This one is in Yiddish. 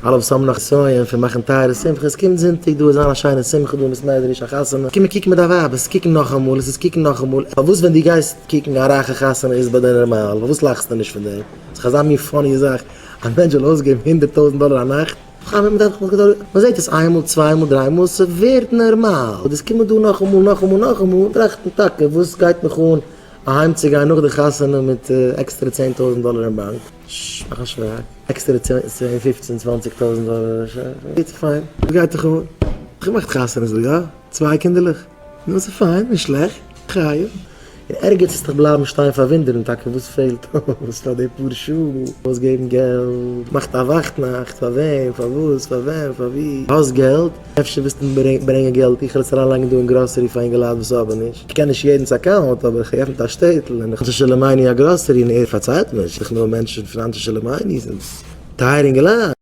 אלע וואס האבן נאך נסיון פון מאכן טייערע שמחות, קומט זונטאג דא איז זיין א שיינע שמחה דא אין בית מדרש, א חתונה, קום און קוק מיט דיין ווייב, עס קוקן נאכאמאל, עס איז קוקן נאכאמאל, פארוואס ווען דו גייסט קוקן א רייכע חתונה איז ביי דיר נארמאל, פארוואס לאכסטו נישט פון דעם? ס'איז דאך אזא מין funny זאך, א מענטש זאל אויסגעבן 100,000 דאלער א נאכט, מען זעט עס איינמאל צוויי מאל דריי מאל, ס'ווערט נארמאל, דאס קומען דא נאכאמאל נאכאמאל נאכאמאל, טראכטן טאקע וואס גייט מיך אן אהיים צו גיין נאך די חתונה מיט עקסטערע 10,000 דאלער אין באנק, מאך א שווייג, עקסטערע צען פופצן צוואנציג טויזנט דאלער, גוט פיין, וואס גייט דיך אן? איך האב געמאכט חתונות דא, יא? צוויי קינדערלעך, נו ס'איז פיין, נישט שלעכט, חיים. און ערגעץ וועסט דיך בלייבן שטיין פארוואונדערן טאקע וואס פעלט אויס פאר די פאר שעה אויסגעבן געלט, מאכט א וואכט נאכט, פאר וועם, פארוואס, פאר ווען, פאר ווי, האסט געלט? אפשר ווילסטו ברענגען געלט, איך וועל עס אריינלייגן דא אין גראסערי פאר אינגעלייט וואס האבן נישט, איך קען נישט יעדנס account אבער איך האב געעפנט א שטעטל און אנשי שלומינו א גראסערי און ער פארציילט מיר, ס'איז דאך נאר מענטשן פון אנשי שלומינו, זענען טייערע אינגעלייט.